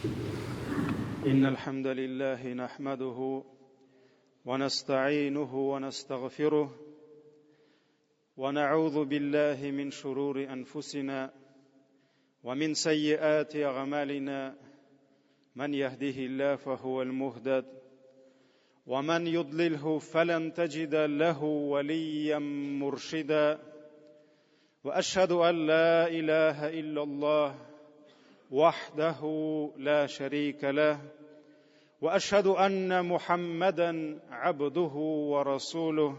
إن الحمد لله نحمده ونستعينه ونستغفره ونعوذ بالله من شرور أنفسنا ومن سيئات أعمالنا من يهده الله فهو المهتد ومن يضلله فلن تجد له وليا مرشدا واشهد ان لا اله الا الله وحده لا شريك له واشهد ان محمدا عبده ورسوله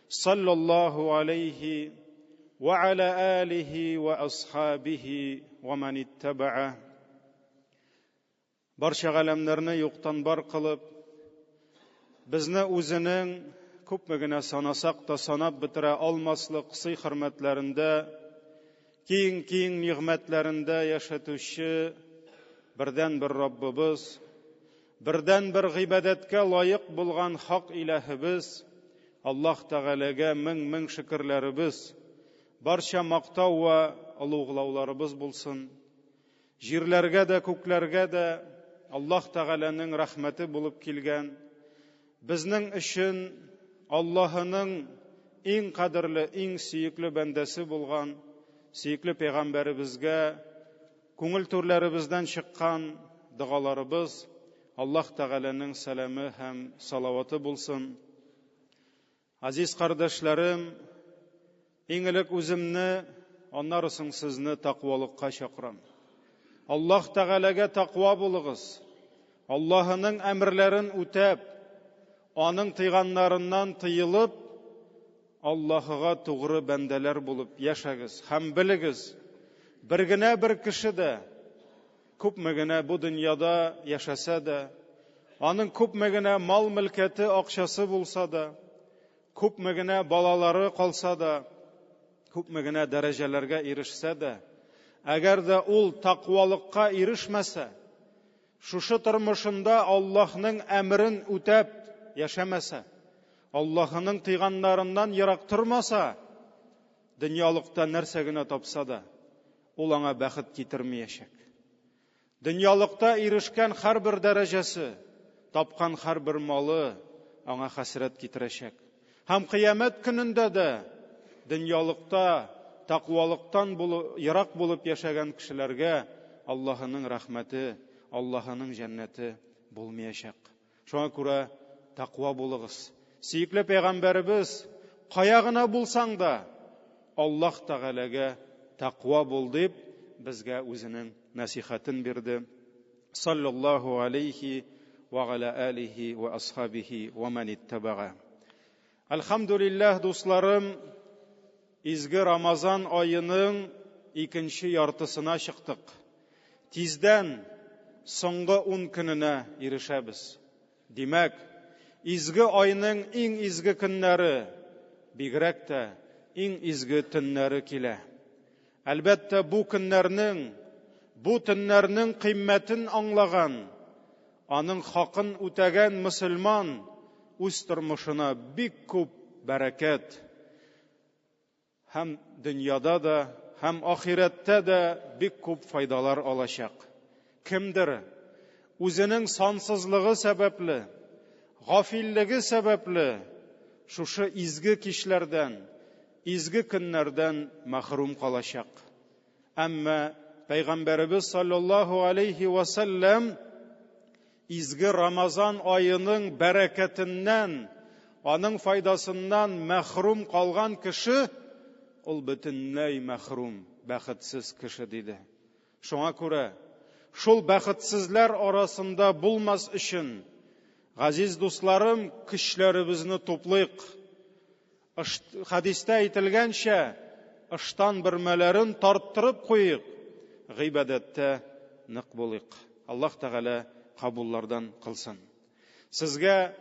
صلى الله عليه وعلى اله واصحابه ومن اتبعه Барча галәмнәрне юктан бар кылып, безне үзенең күпме генә санасак та санап бетерә алмаслык сый-хөрмәтләрендә, киң-киң нигъмәтләрендә яшәтүче бердәнбер Раббыбыз, бердәнбер гыйбадәткә лаек булган хак иләһебез, Аллаһ Тәгаләгә мең-мең шөкерләребез, барча мактау вә олуглауларыбыз булсын. Җирләргә дә, күкләргә дә Аллаһ Тәгаләнең рәхмәте булып килгән, безнең өчен Аллаһының иң кадерле, иң сөекле бәндәсе булган сөекле пәйгамбәребезгә күңел түрләребездән чыккан догаларыбыз, Аллаһ Тәгаләнең сәламе һәм салаваты булсын. Азиз кардәшләрем, иң элек үземне, аннары соң сезне тәкъвалыкка чакырам. Аллаһ Тәгаләгә тәкъва булыгыз. Аллаһының әмерләрен үтәп, аның тыйганнарыннан тыелып, Аллаһыга тугры бәндәләр булып яшәгез һәм белегез, бер генә бер кеше дә Күпме генә бу дөньяда яшәсә дә, аның күпме генә мал-мөлкәте, акчасы булса да, күпме генә балалары калса да, күпме генә дәрәҗәләргә ирешсә дә, әгәр дә ул тәкъвалыкка ирешмәсә, шушы тормышында Аллаһның әмерен үтәп яшәмәсә, Аллаһының тыйганнарыннан ерак тормаса, дөньялыкта нәрсә генә тапса да, ул аңа бәхет китермиячәк. Дөньялыкта ирешкән һәрбер дәрәҗәсе, тапкан һәрбер малы аңа хәсрәт китерәчәк. Һәм кыямәт көнендә дә дөньялыкта тәкъвалыктан ерак булып яшәгән кешеләргә Аллаһының рәхмәте, Аллаһының җәннәте булмаячак. Шуңа күрә тәкъва булыгыз. Сөекле пәйгамбәребез, кая гына булсаң да, Аллаһ Тәгаләгә тәкъва бул дип, безгә үзенең нәсихәтен бирде. Саллаллаһу алейхи ва аля алихи ва асхабихи ва ман иттабага. Әлхәмдүлилләһ, дусларым, изге Рамазан аеның икенче яртысына чыктык. Тиздән соңгы ун көненә ирешәбез. Димәк, изге айның иң изге көннәре, бигрәк тә иң изге төннәре килә. Әлбәттә, бу көннәрнең, бу төннәрнең кыйммәтен аңлаган, аның хакын үтәгән мөселман үз тормышына бик күп бәрәкәт һәм дөньяда да, һәм ахирәттә дә бик күп файдалар алачак. Кемдер үзенең сансызлыгы сәбәпле, гафиллеге сәбәпле шушы изге кичләрдән, изге көннәрдән мәхрүм калачак. Әмма Пәйгамбәребез саллаллаһу алейхи ва сәлләм изге Рамазан аеның бәрәкәтеннән, аның файдасыннан мәхрүм калган кеше ул бөтенләй мәхрүм, бәхетсез кеше диде. Шуңа күрә шул бәхетсезләр арасында булмас өчен, газиз дусларым, көчләребезне туплыйк. Хәдистә әйтелгәнчә, ыштан бөрмәләрен тарттырып куйыйк, гыйбадәттә нык булыйк. Аллаһ Тәгалә кабуллардан кылсын. Сезгә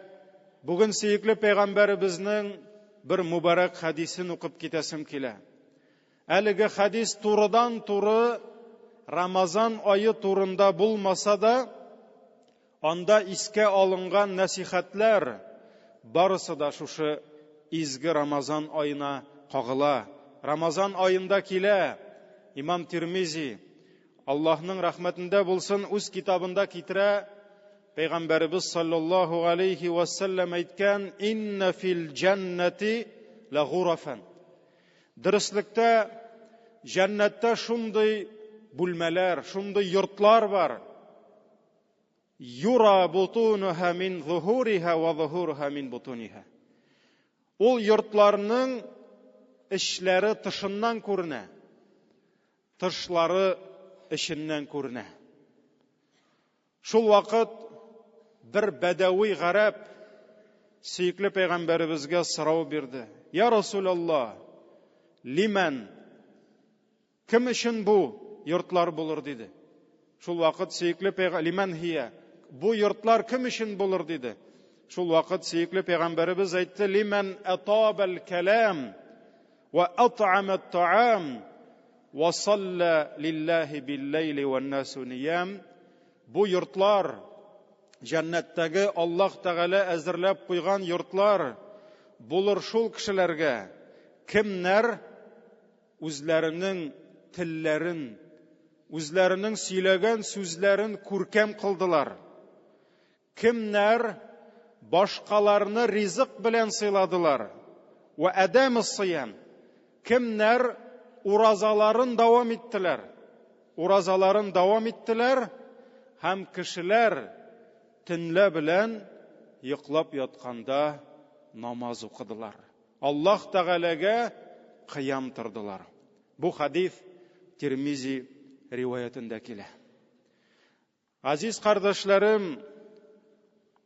бүген сөекле пәйгамбәребезнең бер мубарак хәдисен укып китәсем килә. Әлеге хәдис турыдан-туры Рамазан ае турында булмаса да, Анда искә алынган нәсихәтләр барысы да шушы изге Рамазан аена кагыла. Рамазан аенда килә Имам Тирмизи, Аллаһның рәхмәтендә булсын, үз китабында китерә, Пәйгамбәребез саллаллаһу алейхи ва сәлләм әйткән, «Инна фил җәннәти лагурафан». Дөреслектә җәннәттә шундый бүлмәләр, шундый йортлар бар. Юра бутунуха мин зухуриха ва зухуруха мин бутуниха. Ул йортларның эчләре тышыннан күренә. Тышлары эченнән күренә. Шул вакыт бер бәдәви гарәп сөекле пәйгамбәребезгә сорау бирде. Я Расулаллаһ, лимән кем өчен бу йортлар булыр диде. Шул вакыт сөекле пәйгамбәр лимән хия бу йортлар кем өчен булыр диде. Шул вакыт сөекле пәйгамбәребез әйтте: Лимән атабал калам ва ат'ама ат-таам ва салла лиллаһи бил-ләйли ван-насу ниям. Бу йортлар җәннәттәге Аллаһ Тәгалә әзерләп куйган йортлар булыр шул кешеләргә, кемнәр үзләренең телләрен, үзләренең сөйләгән сүзләрен күркәм кылдылар. Кемнәр башкаларны ризык белән сыйладылар? Вә әдәмус сиям. Кемнәр уразаларын дәвам иттеләр? Уразаларын дәвам иттеләр һәм кешеләр төнлә белән йоклап ятканда намаз укыдылар. Аллаһ Тәгаләгә кыям тордылар. Бу хадис Тирмизи риваятендә килә. Газиз кардәшләрем,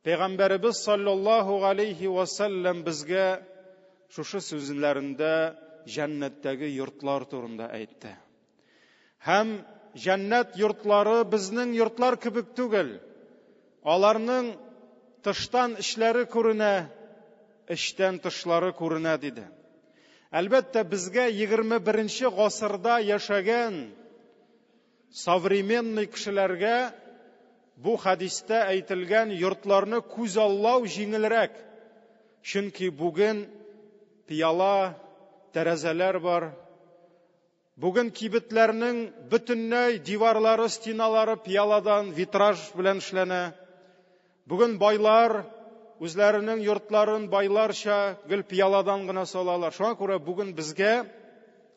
Пәйгамбәребез саллаллаһу алейхи ва саллям безгә шушы сүзләрендә җәннәттәге йортлар турында әйтте. Һәм җәннәт йортлары безнең йортлар кебек түгел. Аларның тыштан эчләре күренә, эчтән тышлары күренә диде. Әлбәттә, безгә 21 гасырда яшәгән Современный кешеләргә бу хәдистә әйтелгән йортларны күзаллау җиңелрәк. Чөнки бүген пыяла, тәрәзәләр бар. Бүген кибетләрнең бөтенләй диварлары, стеналары пыяладан, витраж белән эшләнә. Бүген байлар үзләренең йортларын байларча гел пыяладан гына салалар. Шуңа күрә бүген безгә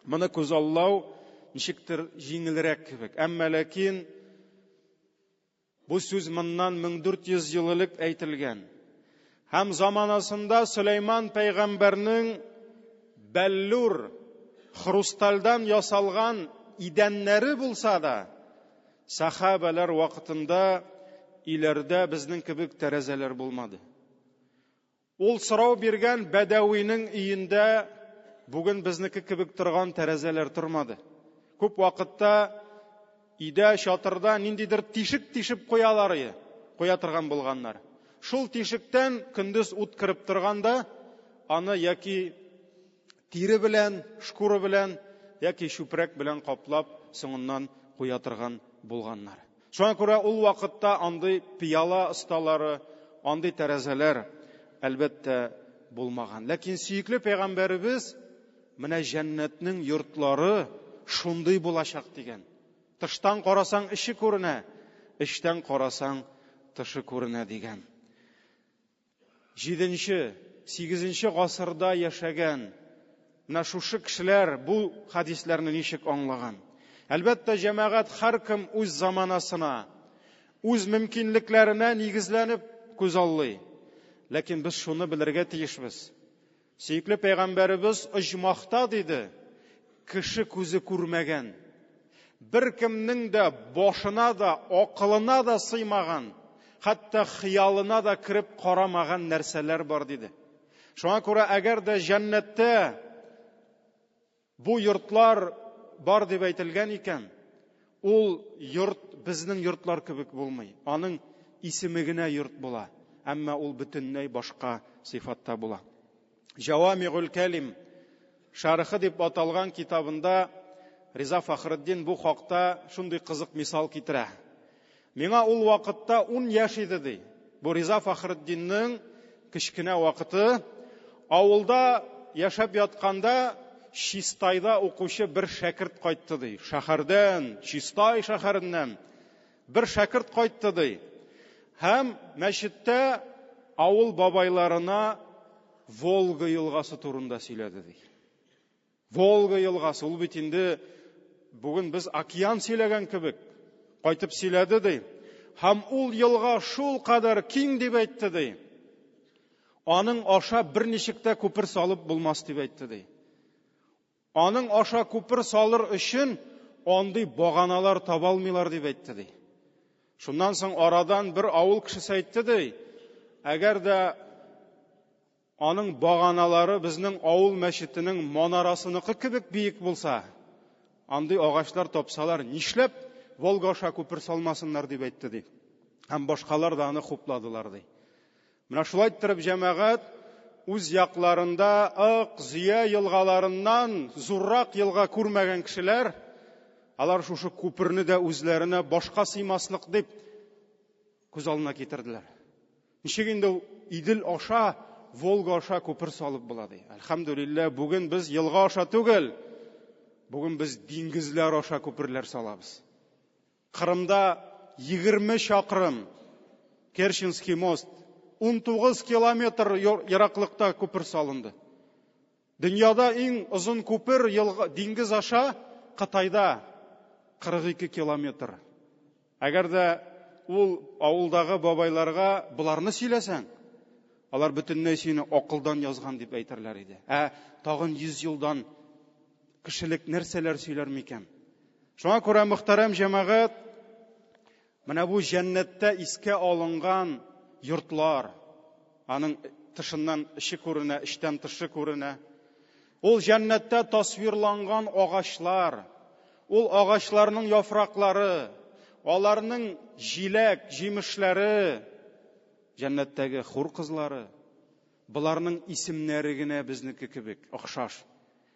моны күзаллау ничектер җиңелрәк кебек. Әмма ләкин бу сүз моннан 1400 ел элек әйтелгән. Һәм заманасында Сөләйман пәйгамбәрнең бәллүр хрустальдан ясалган идәннәре булса да, Сәхабәләр вакытында өйләрдә безнең кебек тәрәзәләр булмады. Ул сорау биргән бәдәвинең өендә бүген безнеке кебек торган тәрәзәләр тормады. Күп вакытта өйдә чатырда ниндидер тишек тишеп куялар иде, куя торган булганнар. Шул тишектән көндез ут кереп торганда, аны яки тире белән, шкура белән яки чүпрәк белән каплап, соңыннан куя торган булганнар. Шуңа күрә ул вакытта андый пыяла осталары, андый тәрәзәләр, әлбәттә, булмаган. Ләкин сөекле пәйгамбәребез менә җәннәтнең йортлары шундый булачак дигән. Тыштан карасаң эче күренә, эчтән карасаң тышы күренә дигән. Җиденче, сигезенче гасырда яшәгән менә шушы кешеләр бу хәдисләрне ничек аңлаган? Әлбәттә, җәмәгать һәркем үз заманасына, үз мөмкинлекләренә нигезләнеп күзаллый. Ләкин без шуны белергә тиешбез. Сөекле пәйгамбәребез оҗмахта диде, кеше күзе күрмәгән, беркемнең дә башына да, акылына да сыймаган, хәтта хыялына да кереп карамаган нәрсәләр бар диде. Шуңа күрә әгәр дә җәннәттә бу йортлар бар дип әйтелгән икән, ул йорт безнең йортлар кебек булмый. Аның исеме генә йорт була, әмма ул бөтенләй башка сыйфатта була. Җавамигул Кәлим шәрхе дип аталган китабында Риза Фахретдин бу хакта шундый кызык мисал китерә. Миңа ул вакытта 10 яшь иде ди. Бу Риза Фахретдинның кечкенә вакыты. Авылда яшәп ятканда Чистайда укучы бер шәкерт кайтты ди. Шәһәрдән, Чистай шәһәреннән бер шәкерт кайтты ди. Һәм мәчеттә авыл бабайларына Волга елгасы турында сөйләде ди. Волга елгасы, ул бит инде бүген без океан сөйләгән кебек кайтып сөйләде ди. Һәм ул елга шул кадәр киң дип әйтте ди. Аның аша берничек тә күпер салып булмас дип әйтте ди. Аның аша күпер салыр өчен андый баганалар таба алмыйлар дип әйтте ди. Шуннан соң арадан бер авыл кешесе әйтте ди, әгәр дә аның баганалары безнең авыл мәчетенең манарасыныкы кебек биек булса, андый агачлар тапсалар, нишләп Волга аша күпер салмасыннар дип әйтте ди. Һәм башкалар да аны хупладылар ди. Менә шулай иттереп җәмәгать үз якларында Ык, Зөя елгаларыннан зуррак елга күрмәгән кешеләр, алар шушы күперне дә үзләренә башка сыймаслык дип күз алдына китерделәр. Ничек инде Идел аша, Волга аша күпер салып була ди. Әлхәмдүлилләһ, бүген без елга аша түгел, бүген без диңгезләр аша күперләр салабыз. Кырымда 20 чакрым Керченский мост, 19 километр ераклыкта күпер салынды. Дөньяда иң озын күпер елга, диңгез аша Кытайда 42 километр. Әгәр дә ул авылдагы бабайларга боларны сөйләсәң, алар бөтенләй сине акылдан язган дип әйтерләр иде. Ә тагын 100 елдан кешелек нәрсәләр сөйләр микән? Шуңа күрә, мөхтәрәм җәмәгать, менә бу җәннәттә искә алынган йортлар, аның тышыннан эче күренә, эчтән тышы күренә. Ул җәннәттә тасвирланган агачлар, ул агачларның яфраклары, аларның җиләк, җимешләре, җәннәттәге хур кызлары, боларның исемнәре генә безнеке кебек охшаш.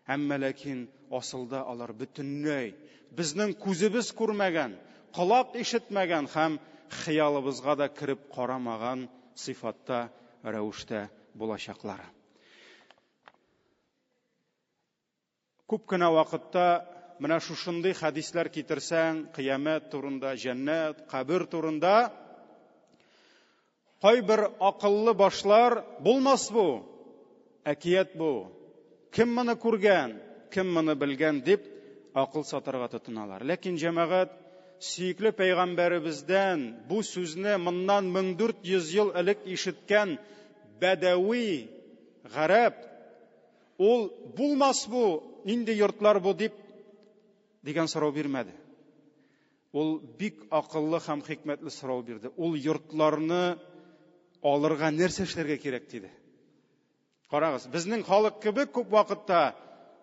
Әмма ләкин асылда алар бөтенләй безнең күзебез күрмәгән, колак ишетмәгән һәм хыялыбызга да кереп карамаган сыйфатта, рәвештә булачаклар. Күп кенә вакытта менә шушындый хәдисләр китерсәң, кыямәт турында, җәннәт, кабер турында, кайбер акыллы башлар, булмас бу, әкият бу, кем моны күргән, кем моны белгән дип акыл сатарга тотыналар. Ләкин җәмәгать сөекле пәйгамбәребездән бу сүзне моннан 1400 ел элек ишеткән бәдәви гарәп Ул булмас бу, нинди йортлар бу дип дигән сорау бирмәде. Ул бик акыллы һәм хикмәтле сорау бирде. Ул йортларны алырга нәрсә эшләргә кирәк диде. Карагыз, безнең халык кебек күп вакытта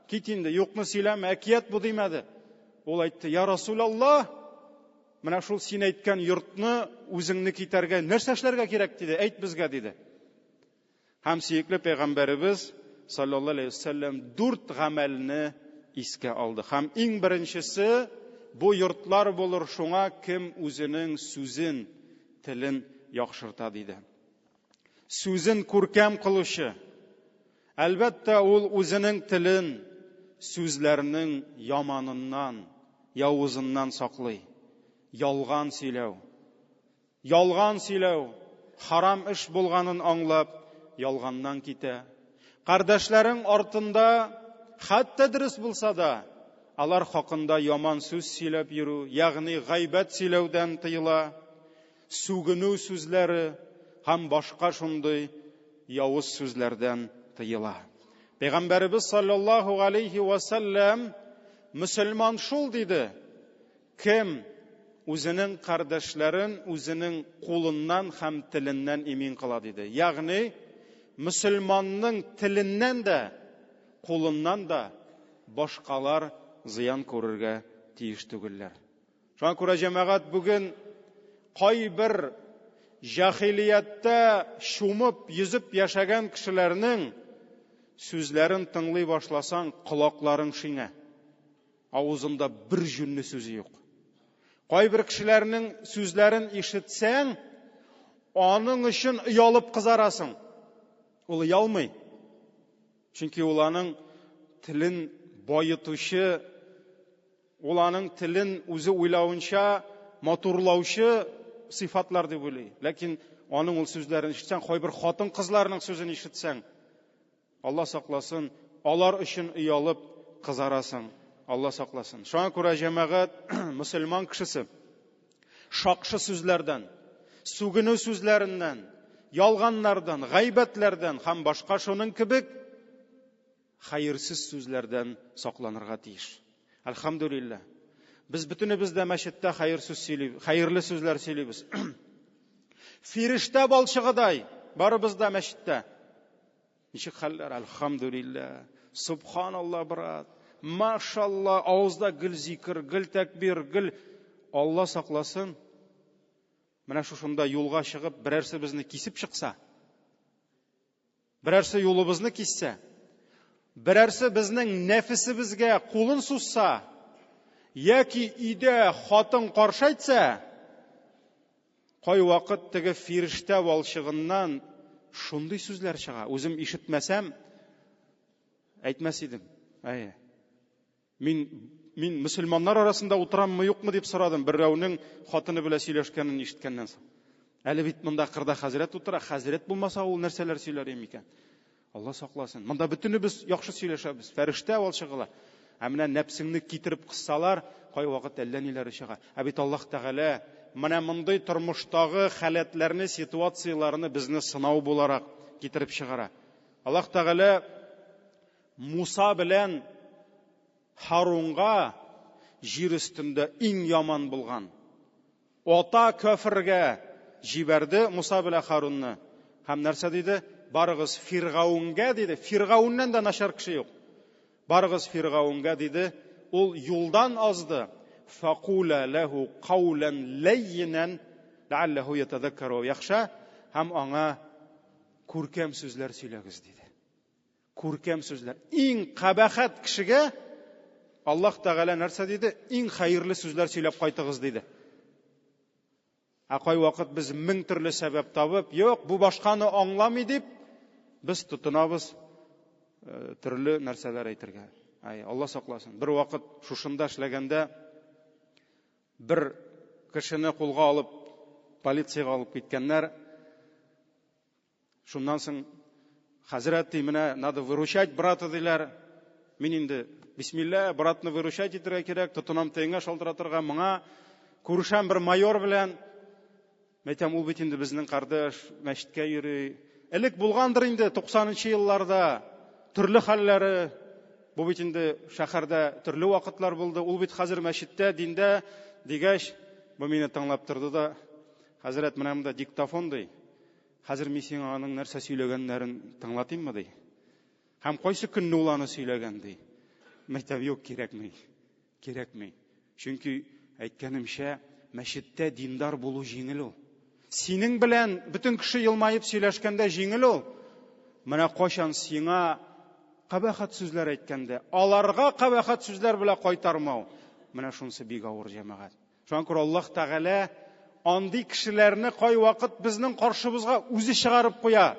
кит инде, юкны сөйләмә, әкият бу димәде. Ул әйтте, я Расулаллаһ, менә шул син әйткән йортны үзеңне китәргә нәрсә эшләргә кирәк диде, әйт безгә диде. Һәм сөекле пәйгамбәребез саллаллаһу алейһи вәсәлләм дүрт гамәлне искә алды. Һәм иң беренчесе бу йортлар булыр шуңа кем үзенең сүзен, телен яхшырта диде. Сүзен күркәм кылучы, әлбәттә, ул үзенең телен сүзләрнең яманыннан, явызыннан саклый. Ялган сөйләү, Ялган сөйләү, харам эш булганын аңлап, ялганнан китә. Кардәшләрең артында, хәтта дөрес булса да, алар хакында яман сүз сөйләп йөрү, ягъни гайбәт сөйләүдән тыела, сүгенү сүзләре һәм башка шундый явыз сүзләрдән тыела. Пәйгамбәребез саллаллаһу алейхи ва сәлләм мөселман шул диде, Кем үзенең кардәшләрен үзенең кулыннан һәм теленнән имин кыла, диде. Ягъни, мөселманның теленнән дә, кулыннан да башкалар зыян күрергә тиеш түгелләр. Шуңа күрә җәмәгать бүген кайбер җахилияттә чумып, йөзеп яшәгән кешеләрнең сүзләрен тыңлый башласаң, колакларың шиңә. Авызында бер җүнле сүзе юк. Кайбер кешеләрнең сүзләрен ишетсәң, аның өчен оялып кызарасың. Ул оялмый. Чөнки ул аның телен баетучы, ул аның телен үзе уйлавынча матурлаучы сыйфатлар дип уйлый. Ләкин аның ул сүзләрен ишетсәң, кайбер хатын-кызларның сүзен ишетсәң, Алла сакласын, алар өчен оялып кызарасың. Алла сакласын. Шуңа күрә җәмәгать мөселман кешесе шакшы сүзләрдән, сүгенү сүзләреннән, ялганнардан, гайбәтләрдән һәм башка шуның кебек хәерсез сүзләрдән сакланырга тиеш. Әлхәмдүлилләһ. Без бөтенебез дә мәчеттә хәер сүз сөйлибез, хәерле сүзләр сөйлибез. Фирештә балчыгыдай барыбыз да мәчеттә. Ничек хәлләр? Әлхәмдүлилләһ. Субханалла, брат. Машалла, авызда гел зикр, гел тәкбир, гел Алла сакласын. Менә шушында юлга чыгып, берәрсе безне кисеп чыкса, берәрсе юлыбызны киссә, берәрсе безнең нәфесебезгә кулын сузса, яки өйдә хатын каршы әйтсә, кайвакыт теге фирештә валчыгыннан шундый сүзләр чыга. Үзем ишетмәсәм, әйтмәс идем. Әйе. Мин мин мөселманнар арасында утыраммы, юкмы дип сорадым, берәүнең хатыны белән сөйләшкәнен ишеткәннән соң. Әле бит монда кырда хәзрәт утыра, хәзрәт булмаса ул нәрсәләр сөйләр микән? Алла сакласын. Монда бөтенебез яхшы сөйләшәбез. Фәрештә валчыгыла. Ә менә нәпсеңне китереп кыссалар, кайвакыт әллә ниләр чыга. Ә бит Аллаһ Тәгалә менә мондый тормыштагы халәтләрне, ситуацияләрне безне сынау буларак китереп чыгара. Аллаһ Тәгалә Муса белән Һарунга җир өстендә иң яман булган ата кәфергә җибәрде Муса белән Һарунны. Һәм нәрсә диде? Барыгыз Фиргаунгә диде. Фиргауннан да начар кеше юк. Барыгыз Фиргаунгә диде. Ул юлдан азды. Факула ләһу каулан ләййинән ләалләһу ятазаккару яхша һәм аңа күркәм сүзләр сөйләгез диде. Күркәм сүзләр. Иң кабахәт кешегә Аллаһ Тәгалә нәрсә диде? Иң хәерле сүзләр сөйләп кайтыгыз диде. Ә кайвакыт без мең төрле сәбәп табып, юк, бу башканы аңламый дип, без тотынабыз э, төрле нәрсәләр әйтергә. Ай, Алла сакласын. Бер вакыт шушында эшләгәндә бер кешене кулга алып, полициягә алып киткәннәр. Шуннан соң, хәзрәт, ди, менә надо выручать брата, диләр. Мин инде, бисмилла, братны выручать итәргә кирәк, тотынам тегеңә шалтыратырга, моңа күрешәм бер майор белән. Мәйтәм, ул бит инде безнең кардәш, мәчеткә йөри. Элек булгандыр инде 90 елларда төрле хәлләре. Бу бит инде шәһәрдә төрле вакытлар булды. Ул бит хәзер мәчеттә, диндә дигәч, бу мине тыңлап торды да, хәзрәт, менә монда диктофон ди. Хәзер мин сиңа аның нәрсә сөйләгәннәрен тыңлатыйммы, ди. Һәм кайсы көнне ул аны сөйләгән, ди. Мәйтәм, юк, кирәкми. Кирәкми. Чөнки, әйткәнемчә, мәчеттә диндар булу җиңел ул. Синең белән бөтен кеше елмаеп сөйләшкәндә җиңел ул. Менә кайчан сиңа кабахәт сүзләр әйткәндә, аларга кабахәт сүзләр белән кайтармау, менә шунысы бик авыр, җәмәгать. Шуңа күрә Аллаһ Тәгалә андый кешеләрне кайвакыт безнең каршыбызга үзе чыгарып куя.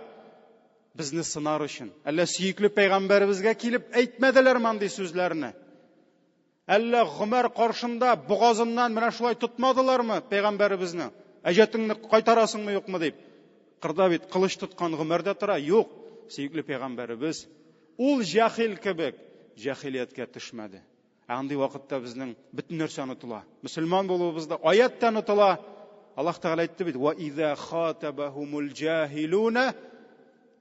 Безне сынар өчен. Әллә сөекле пәйгамбәребезгә килеп әйтмәделәрме андый сүзләрне? Әллә Гомәр каршында бугазыннан менә шулай тотмадылармы пәйгамбәребезне? Әҗәтеңне кайтарасыңмы, юкмы дип. Кырда бит кылыч тоткан Гомәр дә тора. Юк, сөекле пәйгамбәребез ул җахил кебек җахилияткә төшмәде. Ә андый вакытта безнең бөтен нәрсә онытыла. Мөселман булуыбыз да, аят та онытыла. Аллаһ Тәгалә әйтте бит: "Ва иза хатабахумул җахилуна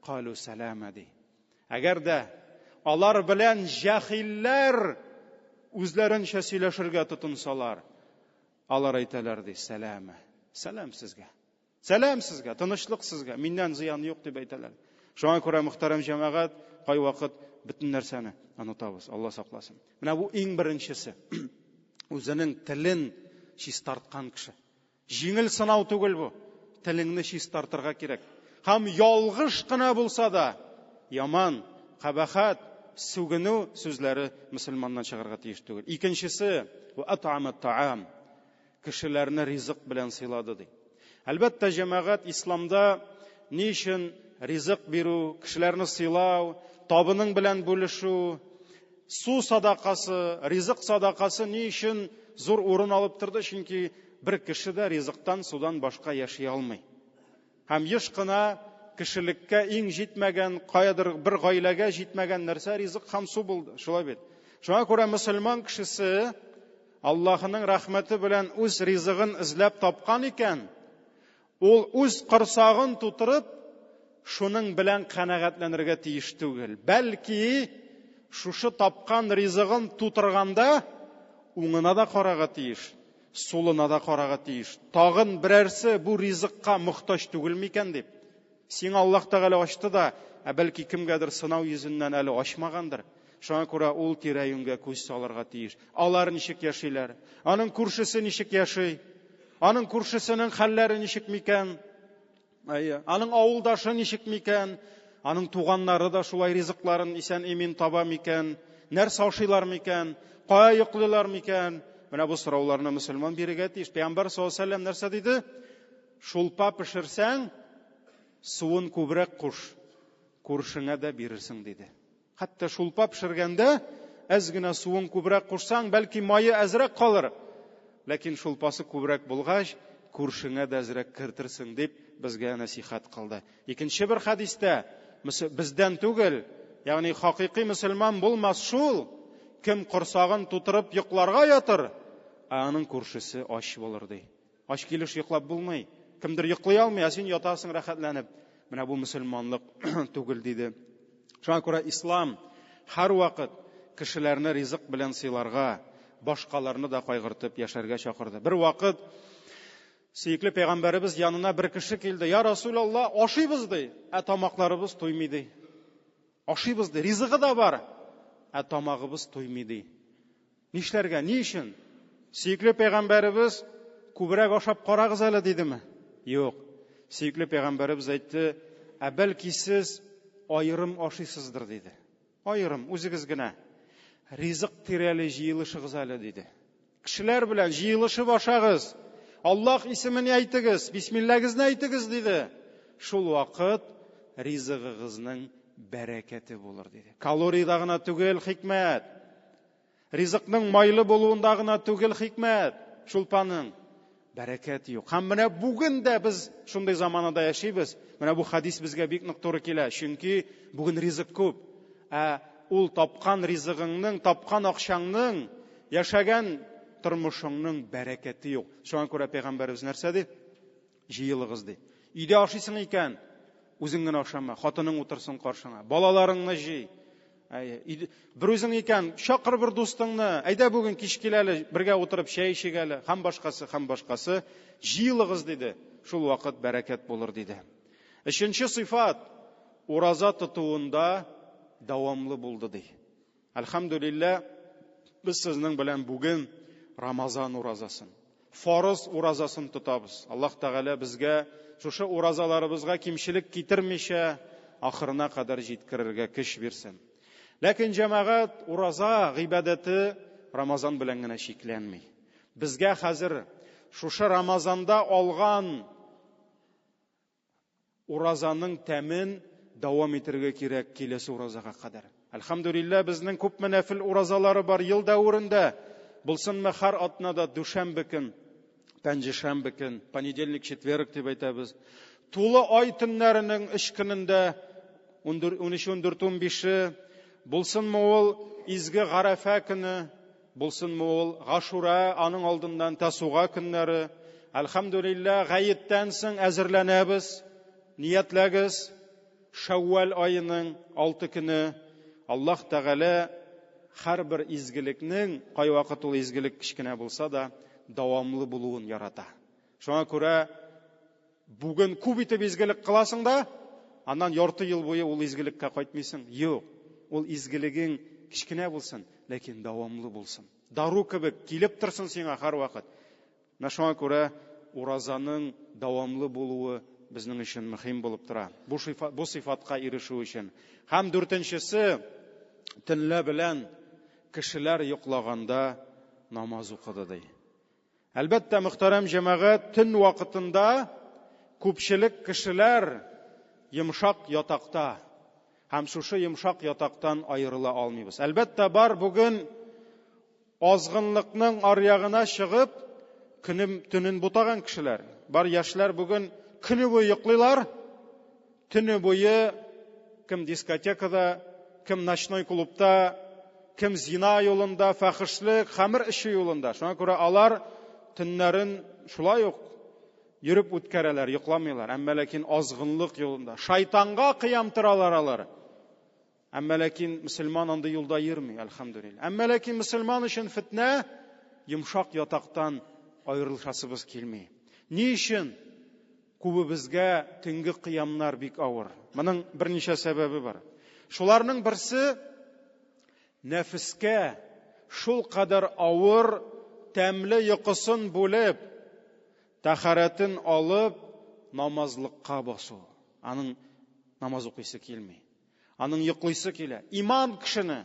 калу салама" ди. Әгәр дә алар белән җахилләр үзләренчә сөйләшергә тотынсалар, алар әйтәләр ди: "Сәлама. Сәлам сезгә. Сәлам сезгә, тынычлык сезгә, миннән зыян юк, дип әйтәләр. Шуңа күрә, мөхтәрәм җәмәгать, кайвакыт бөтен нәрсәне онытабыз, Алла сакласын. Менә бу иң беренчесе. Үзенең телен чистарткан кеше. Җиңел сынау түгел бу. Телеңне чистартырга кирәк. Һәм ялгыш кына булса да, яман, кабахәт, сүгенү сүзләре мөселманнан чыгарга тиеш түгел. Икенчесе, ва ат'ама таам. Кешеләрне ризык белән сыйлады, ди. Әлбәттә, җәмәгать, исламда ни өчен ризык бирү, кешеләрне сыйлау, табының белән бүлешү, Су садакасы, ризык садакасы ни өчен зур урын алып торды? Чөнки бер кеше дә ризыктан, судан башка яши алмый. Һәм еш кына кешелеккә иң җитмәгән, каядыр бер гаиләгә җитмәгән нәрсә ризык һәм су булды. Шулай бит. Шуңа күрә мөселман кешесе Аллаһының рәхмәте белән үз ризыгын эзләп тапкан икән, ул үз корсагын тутырып, шуның белән канәгатьләнергә тиеш түгел. Бәлки, шушы тапкан ризыгын тутырганда, уңына да карарга тиеш, сулына да карарга тиеш. Тагын берәрсе бу ризыкка мохтаҗ түгел микән дип. Сиңа Аллаһ Тәгалә ачты да, ә бәлки кемгәдер сынау йөзеннән әле ачмагандыр. Шуңа күрә ул тирә-юньгә күз салырга тиеш. Алар ничек яшиләр? Аның күршесе ничек яши? Аның күршесенең хәлләре ничек микән? Әйе. Аның авылдашы ничек микән? Аның туганнары да шулай ризыкларын исән-имин таба микән? Нәрсә ашыйлар микән? Кая йоклыйлар микән? Менә бу сорауларны мөселман бирергә тиеш. Пәйгамбәр саллаллаһу алейһи вәсәлләм нәрсә диде? Шулпа пешерсәң, суын күбрәк куш, күршеңә дә бирерсең, диде. Хәтта шулпа пешергәндә әз генә суын күбрәк кушсаң, бәлки мае әзрәк калыр. Ләкин шулпасы күбрәк булгач, күршеңә дә әзрәк кертерсең, дип безгә нәсихәт кылды. Икенче бер хәдистә бездән түгел, ягъни хакыйкый мөселман булмас шул, кем корсагын тутырып йокларга ятыр, ә аның күршесе ач булыр, ди. Ач килеш йоклап булмый. Кемдер йоклый алмый, ә син ятасың рәхәтләнеп. Менә бу мөселманлык түгел, диде. Шуңа күрә ислам һәрвакыт кешеләрне ризык белән сыйларга, башкаларны да кайгыртып яшәргә чакырды. Бер вакыт сөекле пәйгамбәребез янына бер кеше килде. Я Расулалла, ашыйбыз ди, ә тамакларыбыз туймый ди. Ашыйбыз ди, ризыгы да бар, ә тамагыбыз туймый ди. Нишләргә, ни өчен? Сөекле пәйгамбәребез күбрәк ашап карагыз әле дидеме? Юк. Сөекле пәйгамбәребез әйтте, ә бәлки сез аерым ашыйсыздыр диде. Аерым, үзегез генә. Ризык тирәли җыелышыгыз әле диде. Кешеләр белән җыелышып ашагыз. Аллаһ исемен әйтегез, бисмилләгезне әйтегез диде. Шул вакыт ризыгыгызның бәрәкәте булыр диде. Калорийда гына түгел хикмәт. Ризыкның майлы булуында гына түгел хикмәт, шулпаның. Бәрәкәт юк. Һәм менә бүген дә без шундый заманада яшибез. Менә бу хадис безгә бик нык туры килә. Чөнки бүген ризык күп. Ә ул тапкан ризыгыңның, тапкан акчаңның, яшәгән тормышыңның бәрәкәте юк. Шуңа күрә пәйгамбәребез нәрсә ди? Җыелыгыз ди. Өйдә ашыйсың икән, үзең генә ашама, хатының утырсын каршыңа, балаларыңны җый. Бер үзең икән, чакыр бер дустыңны, әйдә бүген кич кил әле, бергә утырып чәй эчик әле, һәм башкасы, һәм башкасы. Җыелыгыз, диде. Шул вакыт бәрәкәт булыр, диде. Өченче сыйфат, ураза тотуында дәвамлы булды, ди. Әлхәмдүлилләһ, без сезнең белән бүген Рамазан уразасын, фарыз уразасын тотабыз. Аллаһ Тәгалә безгә шушы уразаларыбызга кимчелек китермичә, ахырына кадәр җиткерергә көч бирсен. Ләкин җәмәгать ураза гыйбадәте Рамазан белән генә чикләнми. Безгә хәзер шушы Рамазанда алган Уразаның тәмен дәвам итәргә кирәк киләсе уразага кадәр. Әлхәмдүлилләһ, безнең күпме нәфел уразалары бар ел дәверендә. Булсынмы һәр атнада дүшәмбе көн, пәнҗешәмбе көн, понедельник, четверг дип әйтәбез. Тулы ай төннәренең өч көнендә, 13, 14, 15-е, булсынмы ул изге Гарәфә көне, Булсынмы ул Гашура, аның алдыннан Тасуга көннәре. Әлхәмдүлилләһ, гаеттән соң әзерләнәбез. Ниятләгез, Шәүвәл аеның 6 көне Аллаһ Тәгалә һәрбер изгелекнең, кайвакыт ул изгелек кечкенә булса да, дәвамлы булуын ярата. Шуңа күрә бүген күп итеп изгелек кыласың да, аннан ярты ел буе ул изгелеккә кайтмыйсың. Юк, ул изгелегең кечкенә булсын, ләкин дәвамлы булсын. Дару кебек килеп торсын сиңа һәрвакыт. Менә шуңа күрә уразаның дәвамлы булуы безнең өчен мөһим булып тора. Бу, бу сыйфатка ирешү өчен. Һәм дүртенчесе, төнлә белән кешеләр йоклаганда намаз укыды ди. Әлбәттә, мөхтәрәм җәмәгать, төн вакытында күпчелек кешеләр йомшак ятакта. Һәм шушы йомшак ятактан аерыла алмыйбыз. Әлбәттә, бар бүген азгынлыкның аръягына чыгып, көнем төнен бутаган кешеләр. Бар яшьләр бүген көне буе йоклыйлар, төне буе кем дискотекада, кем ночной клубта, кем зина юлында, фәхешлек, хәмер эчү юлында. Шуңа күрә алар төннәрен шулай ук йөреп үткәрәләр, йокламыйлар. Әмма ләкин азгынлык юлында. Шайтанга кыям торалар алар. Әмма ләкин мөселман андый юлда йөрми, әлхәмдүлилләһ. Әмма ләкин мөселман өчен фитнә йомшак ятактан аерылышасыбыз килми. Ни өчен күбебезгә төнге кыямнар бик авыр? Моның берничә сәбәбе бар. Шуларның берсе нәфескә шул кадәр авыр, тәмле йокысын бүлеп, тәһарәтен алып, намазлыкка басу. Аның намаз укыйсы килми. Аның йоклыйсы килә. Иман кешене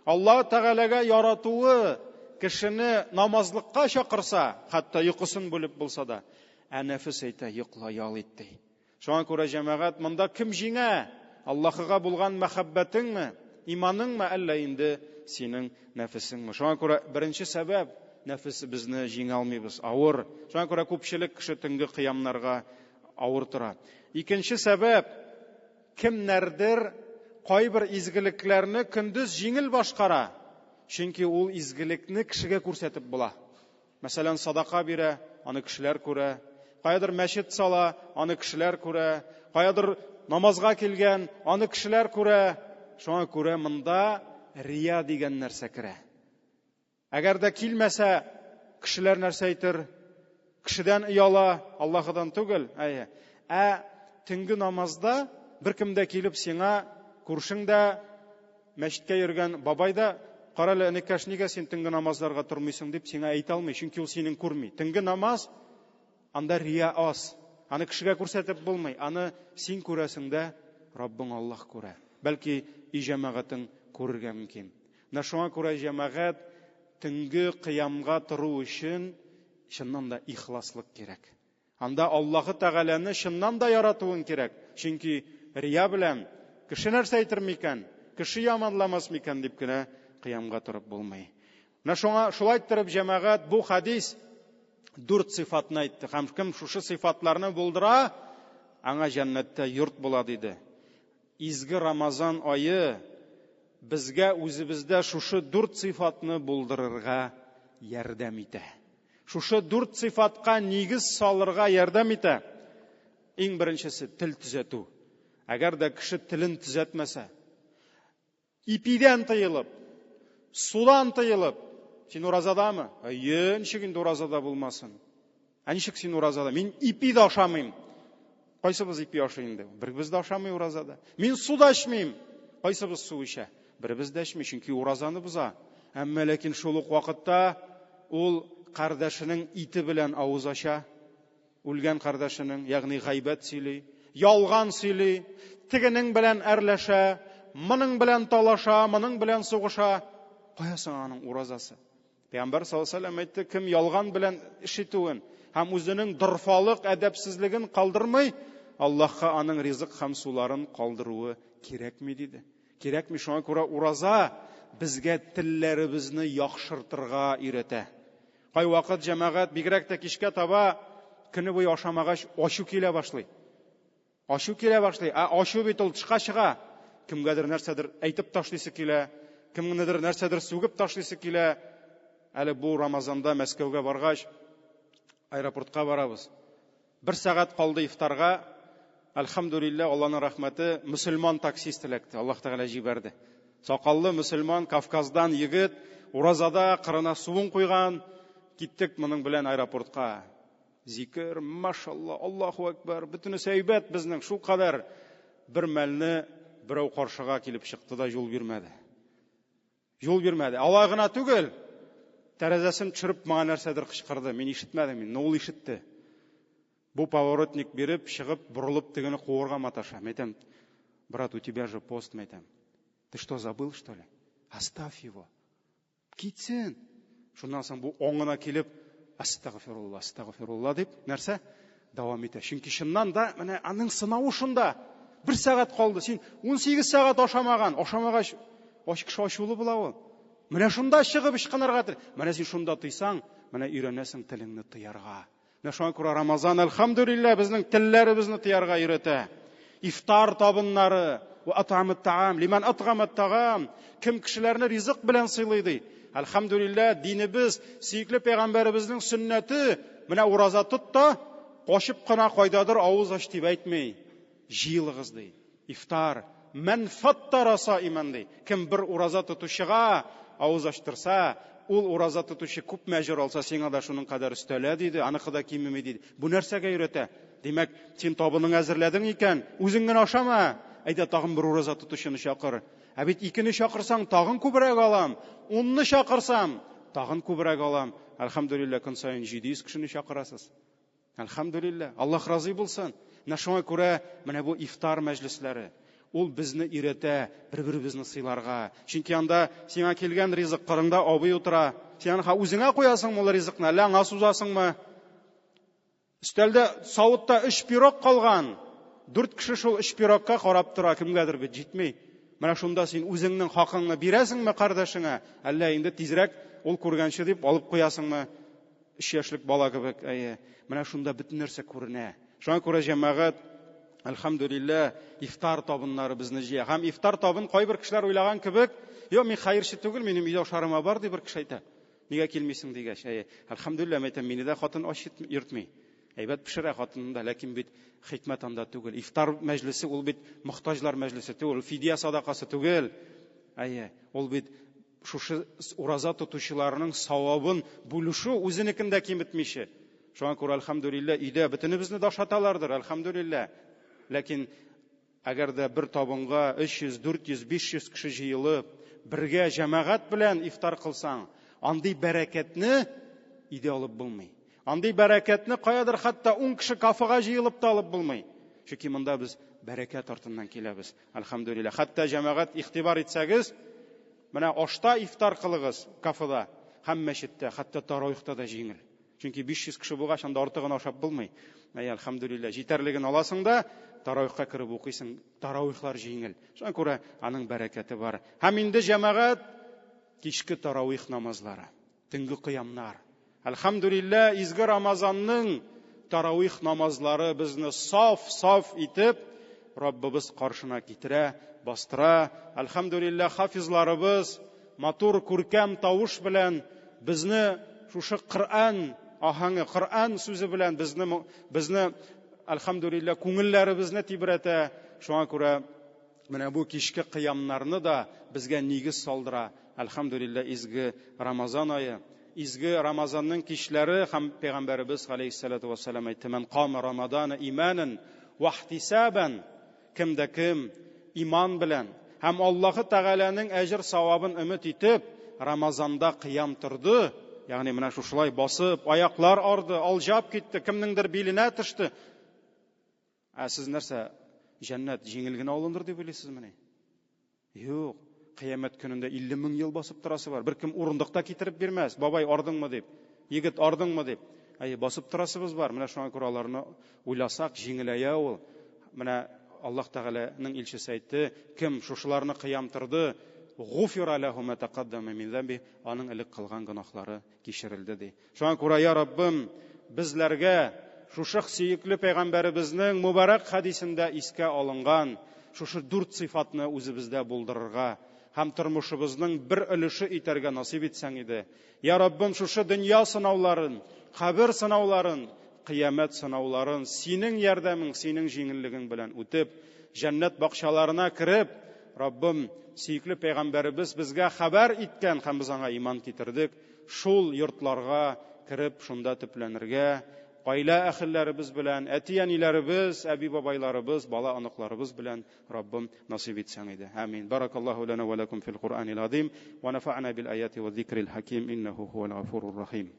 Аллаһ Тәгаләгә яратуы кешене намазлыкка чакырса, хәтта йокысын бүлеп булса да, ә нәфес әйтә, йокла, ял ит ди. Шуңа күрә җәмәгать, монда кем җиңә? Аллаһыга булган мәхәббәтеңме, иманыңмы, әллә инде синең нәфесеңме? Шуңа күрә беренче сәбәп нәфесебезне җиңә алмыйбыз, авыр. Шуңа күрә күпчелек кеше төнге кыямнарга авыр тора. Икенче сәбәп, кемнәрдер кайбер изгелекләрне көндез җиңел башкара, чөнки ул изгелекне кешегә күрсәтеп була. Мәсәлән, садака бирә, аны кешеләр күрә. Каядыр мәчет сала, аны кешеләр күрә. Каядыр намазга килгән, аны кешеләр күрә. Шуңа күрә монда рия дигән нәрсә керә. Әгәр дә килмәсә, кешеләр нәрсә әйтер? Кешедән ояла, Аллаһыдан түгел. Әйе. Ә төнге намазда беркем дә килеп сиңа, күршең дә, мәчеткә йөргән бабай да, карале, энекәш, нигә син төнге намазларга тормыйсың дип сиңа әйтә алмый, чөнки ул синең күрми. Төнге намаз анда рия аз. Аны кешегә күрсәтеп булмый. Аны син күрәсең дә, Раббың Аллаһ күрә. Бәлки, өй җәмәгатең күрергә мөмкин. Менә шуңа күрә җәмәгать төнге кыямга тору өчен чыннан да ихласлык кирәк. Анда Аллаһы Тәгаләне чыннан да яратуың кирәк. Чөнки рия белән кеше нәрсә әйтер микән, кеше яманламас микән дип кенә кыямга торып булмый. Менә шуңа шулай иттереп җәмәгать бу хадис дүрт сыйфатны әйтте. Һәм кем шушы сыйфатларны булдыра, аңа җәннәттә йорт була диде. Изге Рамазан ае безгә үзебездә шушы дүрт сыйфатны булдырырга ярдәм итә. Шушы дүрт сыйфатка нигез салырга ярдәм итә. Иң беренчесе тел төзәтү. Әгәр дә кеше телен төзәтмәсә, ипидән тыелып, судан тыелып, син уразадамы? Әйе, ничек инде уразада булмасын? Ә ничек син уразада? Мин ипи дә ашамыйм. Кайсыбыз ипи ашый инде? Беребез дә ашамый уразада. Мин су да эчмим. Кайсыбыз су эчә? Беребез дә эчми, чөнки уразаны боза. Әмма ләкин шул ук вакытта ул кардәшенең ите белән авыз ача. Үлгән кардәшенең, ягъни гайбәт сөйли, ялган сөйли, тегенең белән әрләшә, моның белән талаша, моның белән сугыша. Кая соң аның уразасы? Пәйгамбәр саллаллаһу алейһи вәсәлләм әйтте, кем ялган белән эш итүен һәм үзенең дорфалык, әдәпсезлеген калдырмый, Аллаһка аның ризык һәм суларын калдыруы кирәкми диде. Кирәкми, шуңа күрә ураза безгә телләребезне яхшыртырга өйрәтә. Кайвакыт җәмәгать бигрәк тә кичкә таба көне буе ашамагач ачу килә башлый. Ачу килә башлый. Ә ачу бит ул тышка чыга. Кемгәдер нәрсәдер әйтеп ташлыйсы килә, кемнедер нәрсәдер сүгеп ташлыйсы килә. Әле бу Рамазанда Мәскәүгә баргач, аэропортка барабыз. Бер сәгать калды ифтарга. Әлхәмдүлилләһ, Аллаһның рәхмәте, мөселман таксист эләкте. Аллаһ Тәгалә җибәрде. Сакаллы мөселман, Кавказдан егет, уразада кырына суын куйган. Киттек моның белән аэропортка. Зикер, машалла, Аллаһу әкбәр, бөтенесе әйбәт безнең, шул кадәр. Бер мәлне берәү каршыга килеп чыкты да юл бирмәде. Юл бирмәде. Алай гына түгел, тәрәзәсен төшереп моңа нәрсәдер кычкырды. Мин ишетмәдем, но ул ишетте. Бу поворотник биреп, чыгып, борылып тегене куырга маташа. Мәйтәм, брат, у тебя же пост, мәйтәм. Ты что, забыл, что ли? Оставь его. Китсен. Шуннан соң бу аңына килеп, астагфирулла, астагфирулла дип, нәрсә? Дәвам итә. Чөнки чыннан да менә аның сынавы шунда. Бер сәгать калды. Син 18 сәгать ашамаган. Ашамагач, ач кеше ачулы була ул. Менә шунда чыгып ычкынырга тел. Менә син шунда тыйсаң, менә өйрәнәсең телеңне тыярга. Менә шуңа күрә Рамазан, әлхәмдүлилләһ, безнең телләребезне тыярга өйрәтә. Ифтар табыннары, ва ат'амат таам, лиман атгамат тагам, кем кешеләрне ризык белән сыйлый ди. Әлхәмдүлилләһ, динебез, сөекле пәйгамбәребезнең сөннәте, менә ураза тот та, качып кына кайдадыр авыз ач дип әйтми. Җыелыгыз ди. Ифтар. Мән фаттара саиман ди. Кем бер ураза тотучыга авыз ачтырса, ул ураза тотучы күпме әҗер алса, сиңа да шуның кадәр өстәлә диде, аныкы да кимеми диде. Бу нәрсәгә өйрәтә? Димәк, син табының әзерләдең икән, үзең генә ашама, әйдә тагын бер ураза тотучыны чакыр. Ә бит икене чакырсаң, тагын күбрәк алам. Унны чакырсам, тагын күбрәк алам. Әлхәмдүлилләһ, көн саен 700 кешене чакырасыз. Әлхәмдүлилләһ, Аллаһ разый булсын. Менә шуңа күрә менә бу ифтар мәҗлесләре, ул безне өйрәтә бер-беребезне сыйларга. Чөнки анда сиңа килгән ризык, кырыңда абый утыра. Син аны үзеңә куясыңмы ул ризыкны, әллә аңа сузасыңмы? Өстәлдә савытта өч пирог калган. Дүрт кеше шул өч пирогка карап тора, кемгәдер бит җитми. Менә шунда син үзеңнең хакыңны бирәсеңме кардәшеңә, әллә инде тизрәк ул күргәнче дип алып куясыңмы? Өч яшьлек бала кебек, әйе. Менә шунда бөтен нәрсә күренә. Шуңа күрә җәмәгать, әлхәмдүлилләһ, ифтар табыннары безне җыя. Һәм ифтар табын кайбер кешеләр уйлаган кебек, юк, мин хәерче түгел, минем өйдә ашарыма бар, ди бер кеше әйтә. Нигә килмисең дигәч, әйе, әлхәмдүлилләһ, әйтәм, мине дә хатын ач йөртми. Әйбәт пешерә хатыны да, ләкин бит хикмәт анда түгел. Ифтар мәҗлесе ул бит мохтаҗлар мәҗлесе түгел, фидия садакасы түгел. Әйе, ул бит шушы ураза тотучыларның савабын бүлешү, үзенекен дә киметмичә. Шуңа күрә, әлхәмдүлилләһ, өйдә бөтенебезне дә ашаталардыр, әлхәмдүлилләһ. Ләкин әгәр дә бер табынга 300, 400, 500 кеше җыелып, бергә җәмәгать белән ифтар кылсаң, андый бәрәкәтне өйдә алып булмый. Андый бәрәкәтне каядыр хәтта 10 кеше кафега җыелып та алып булмый. Чөнки монда без бәрәкәт артыннан киләбез. Әлхәмдүлилләһ. Хәтта җәмәгать игътибар итсәгез, менә ашта ифтар кылыгыз кафеда һәм мәчеттә, хәтта таравихта да җиңел. Чөнки 500 кеше булгач, анда артыгын ашап булмый. Әй, әлхәмдүлилләһ, җитәрлеген аласың да, таравихка кереп укыйсың. Таравихлар җиңел. Шуңа күрә аның бәрәкәте бар. Һәм инде җәмәгать кичке таравих намазлары, төнге кыямнар. Әлхәмдүлилләһ, изге Рамазанның таравих намазлары безне саф-саф итеп Раббыбыз каршына китерә, бастыра. Әлхәмдүлилләһ, хафизларыбыз матур, күркәм тавыш белән безне шушы Коръән аһәңе, Коръән сүзе белән безне, безне әлхәмдүлилләһ, күңелләребезне тибрәтә. Шуңа күрә менә бу кичке кыямнарны да безгә нигез салдыра. Әлхәмдүлилләһ, изге Рамазан ае. Изге Рамазанның кичләре һәм Пәйгамбәребез галәйһиссәлату вәссәлам әйтте, "Мән кама Рамадана иманан ва ихтисабан", кем дә кем иман белән һәм Аллаһы Тәгаләнең әҗер савабын өмет итеп Рамазанда кыям торды, ягъни менә шушылай басып, аяклар арды, алҗап китте, кемнеңдер биленә төште. Ә сез нәрсә, җәннәт җиңел генә алыныр дип уйлыйсызмыни? Юк, кыямәт көнендә 50 мең ел басып торасы бар. Беркем урындык та китереп бирмәс. Бабай, ардыңмы дип. Егет, ардыңмы дип. Әйе, басып торасыбыз бар. Менә шуңа күрә аларны уйласак, җиңеләя ул. Менә Аллаһ Тәгаләнең илчесе әйтте, кем шушыларны кыям торды, гуфира ләһу ма тәкаддама мин зәмби, аның элек кылган гөнаһлары кичерелде ди. Шуңа күрә, я Раббым, безләргә шушы сөекле пәйгамбәребезнең мубарак хәдисендә искә алынган шушы дүрт сыйфатны үзебездә булдырырга һәм тормышыбызның бер өлеше итәргә насыйп итсәң иде. Я Раббым, шушы дөнья сынауларын, кабер сынауларын, кыямәт сынауларын синең ярдәмең, синең җиңеллегең белән үтеп, җәннәт бакчаларына кереп, Раббым, сөекле пәйгамбәребез безгә хәбәр иткән һәм без аңа иман китердек, шул йортларга кереп, шунда төпләнергә, гаилә әһелләребез белән, әти-әниләребез, әби-бабайларыбыз, бала-оныкларыбыз белән Раббым насыйп итсәң иде. Амин. Баракаллаһу лана ва лакум фил Куръанил азим ва нафа'на бил аяти ва зикрил хаким иннаху хувал гафурур рахим.